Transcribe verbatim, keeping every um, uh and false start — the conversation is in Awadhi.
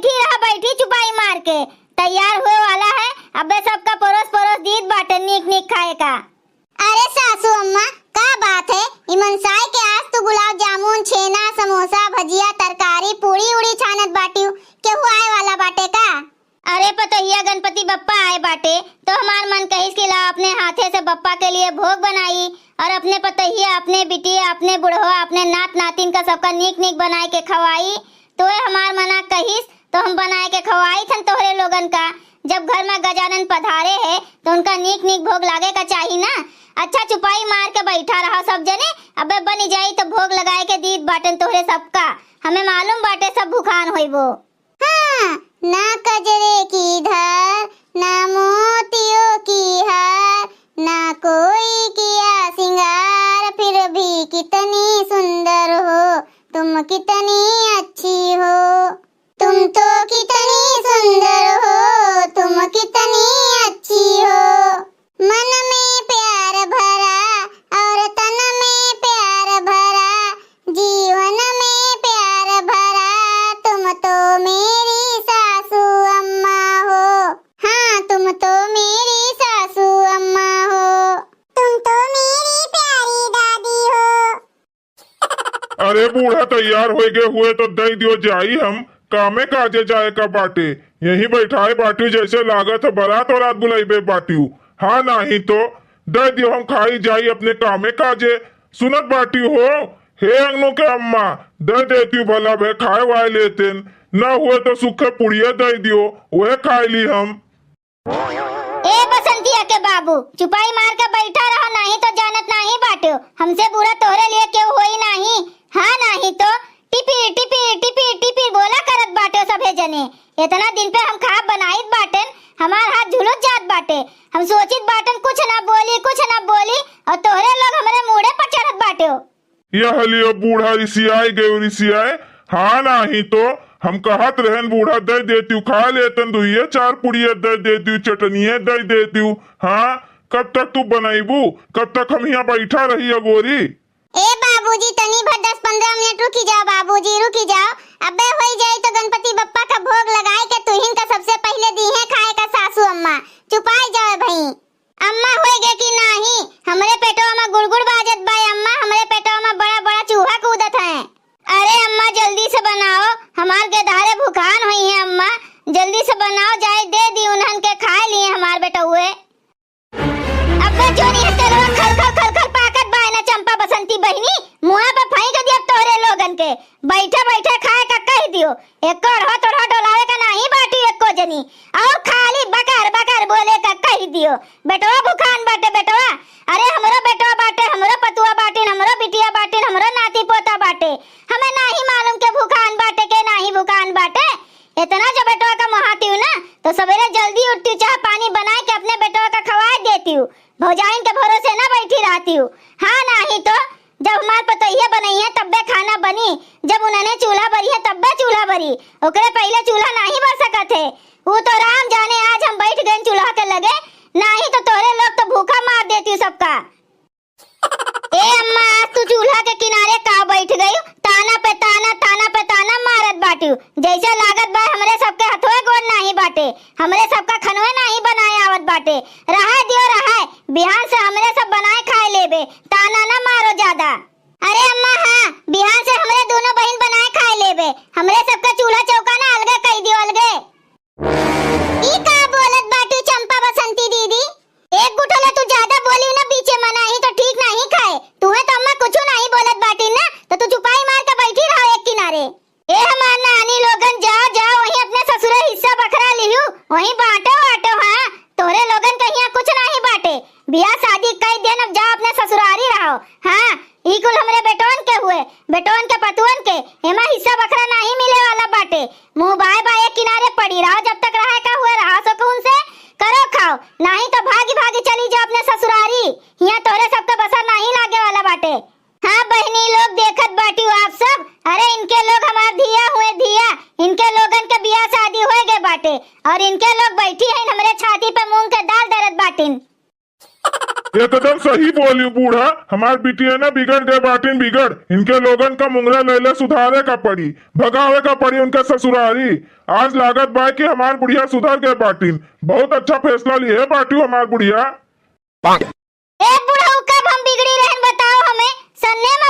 बैठी रहा, बैठी चुपाई मार के। तैयार हुए वाला है, अबे सबका परोस परोस दीत बाटे नीक नीक खाए का। अरे सासू अम्मा, का बात है? ई मनसाय के आज तू गुलाब जामुन, छेना, समोसा, भजिया, तरकारी, पूड़ी उड़ी छानत बाटिउ, केहू आए वाला बाटे का? अरे पतोहिया, गणपति बप्पा आए बाटे, तो हमार मन कहिस कि ला अपने हाथे से बप्पा के लिए भोग बनाई और अपने पतोहिया, अपने बिटिया, अपने बुढ़वा, अपने नात नातिन का सबका नीक नीक बनाए के खवाई। तो ए हमार मना कहिस, तो हम बनाए के खवाई थन तोहरे लोगन का। जब घर में गजानन पधारे है, तो उनका नीक नीक भोग लागे का चाही ना। अच्छा, चुपाई मार के बैठा रहा सब जने, अबे बनी जाई तो भोग लगाए के दीत बाटन तोहरे सबका। हमें मालूम बाटे सब भुखान होइबो। हाँ, ना कजरे की धार, ना मोतियों की हार, ना कोई किया सिंगार, फिर भी कितनी सुंदर हो, तुम कितनी अच्छी हो। तुम तो कितनी सुंदर हो, तुम कितनी अच्छी हो। मन में प्यार भरा और तन में प्यार भरा, जीवन में प्यार भरा, तुम तो मेरी सासू अम्मा हो। हाँ, तुम तो मेरी सासू अम्मा हो। तुम तो मेरी प्यारी दादी हो। अरे बूढ़ा, तैयार होइगे हुए तो दइ दियो जाई, हम कामे काजे जाए का बाटे। यहीं बैठाए बाटिउ, जैसे लागत है बारात वारात बुलाइबे बाटिउ। हाँ, नाही तो दइ दियो, हम खाई जाई अपने कामे काजे। सुनत बाटिउ हो, हे अंगनू के अम्मा, दइ देतिउ भला भे खाए वाए लेतेन, न हुए तो सुखे पुड़िया दइ दियो, वह खाए ली हम। ए बसंतिया के बाबू, चुपाई मार के बैठा रहो, नाही तो जानत नाही बाट्यो, हमसे बुरा तोहरे लिए केहू होई नाही। हाँ, नाही तो टिपिर, टिपिर, टिपिर, टिपिर बोला करत बाट्यो सभे जने। इतना दिन पे हम खाब बनाइत बाटेन, हमार हाथ झुलुत जात बाटे। हम सोचित बाटेन कुछ ना बोली, कुछ ना बोली, और तोहरे लोग हमरे मूड़े पर चढ़त बाट्यो। यह लियो बूढ़ा रिसियाए गयो रिसियाए। हाँ, नाही तो हम कहत रहेन बूढ़ा दइ देतिउ, खा लेतेन, दुइये चार पुड़िया दइ देतिउ, चटनिये दइ देतिउ। हाँ, कब तक तू बनइबू, कब तक हम हियाँ बैठा रही अगोरी? ए बाबूजी, तनी भर दस पन्द्रह मिनट रुकी जाओ बाबूजी, रुकी जाओ। अबे होई जाई तो गणपति बप्पा का भोग लगाए के तुहिन का सबसे पहिले दीहे खाए का सासू अम्मा। चुपाई जाओ भई। अम्मा होइगे कि नाही? हमरे पेटवा में गुड़गुड़ बाजत बा अम्मा, हमरे पेटवा में बड़ा बड़ा चूहा कूदत है। अरे अम्मा जल्दी से बनाओ, हमार गेदहरे भुखान होइहैं अम्मा, जल्दी से बनाओ, जाए दे दी उन्हन के खाए लिए हमार बेटउए। अब्बे जोनी है तेलवा खल खल खल खल पाकत बा ना चंपा बसंती बहिनी, मुँहा पे फेंक दिया तोहरे लोगन के। बैठे बैठे खाए का कहि दियो, एको अढ़वा तोड़वा डोलावे का नाही बाटी एको जनी, और खाली बकर बकर बोले का कहि दियो। बेटवा भुखान बाटे बेटवा, अरे हमरो बेटवा बाटे, हमरो पतुआ बाटिन, हमरो बिटिया बाटिन, हमरो नाती पोता बाटे, हमें नाही मालूम के भुखान बाटे के नाही भुखान बाटे। इतना जो बेटवा का मोहातिउ ना, तो सवेरे जल्दी उठतिउ, चाह पानी बनाए के अपने बेटवा का खवाए देतिउ, भौजाइन के भरोसे ना बैठी रहतिउ। हाँ नाही तो जब हमार पतोहिया बनइहैं तब्बे खाना बनी, जब उन्हने चूल्हा बरिहैं तब्बे चूल्हा बरी, ओकरे पहिले चूल्हा नाही बर सकत है। ऊ तो राम जाने आज हम बैठ गइन चूल्हा के लगे, नाही तो तोहरे लोग तो भूखा मार देतिउ सबका। ए अम्मा, आज तू चूल्हा के किनारे का बैठ गइउ? ताना पे ताना, ताना पे ताना मारत बाटिउ। जैसे लागत बा हमरे सबके हथवे गोड़ नाही बाटे, हमरे सबका खनवे नाही बनाए आवत बाटे। रहाए दियो रहाए, बिहान से हमरे सब बनाए खाए लेबे, ताना ना मारो ज्यादा। अरे अम्मा हाँ, बिहान से हमरे दोनों बहिन बनाए खाए लेबे, हमरे सबका चूल्हा चौका ना अलगे कइ दियो, अलगे। ई का बोलत बाटी चंपा बसंती दीदी? एक गुठला तू ज्यादा बोली ना बीचे में, नाही तो ठीक नाही खाए। तुहे तो अम्मा कुछु नाही बोलत बाटी ना, तो तू चुपाई मार के बैठी रहो एक किनारे। ए हमार नानी लोगन, जाओ जाओ, वहीं अपने ससुरे हिस्सा बखरा लिहू, वहीं बांटो बांटो। हाँ, तोहरे लोगन के हियाँ कुछ नाही बाटे, बियाह शादी कई देन, अब जाओ अपने ससुरारी रहो। हाँ, ई कुल हमरे बेटवन के हुए, बेटवन के पतुअन के, एमा हिस्सा बखरा नाही मिले वाला बाटे। मुँह बाए बाए किनारे पड़ी रहो, जब तक रहे का हुए रहो सुकून से, करो खाओ, नाही तो भागी भागी चली जाओ अपने ससुरारी। हियाँ तोहरे सबके बसर नाही लागे वाला बाटे। हाँ बहिनी लोग, देखत बाटिउ आप सब, अरे इनके लोग हमार धिया हुए धिया, इनके लोगन के बियाह शादी होए गए बाटे और इनके लोग बैठी हैं हमरे छाती पे मूंग के दाल दरत बाटिन। एकदम सही बोली बूढ़ा, हमार बिटिया ना बिगड़ गए बाटिन बिगड़। इनके लोगन का मुंगरा लैले सुधारे का पड़ी, भगावे का पड़ी उनके ससुरारी। आज लागत बा कि हमार बुढ़िया सुधर गए बाटिन। बहुत अच्छा फैसला लिए बाटू हमार बुढ़िया। ए बुढ़ऊ, कब हम बिगड़ी रहन बताओ हमें? सन्ने में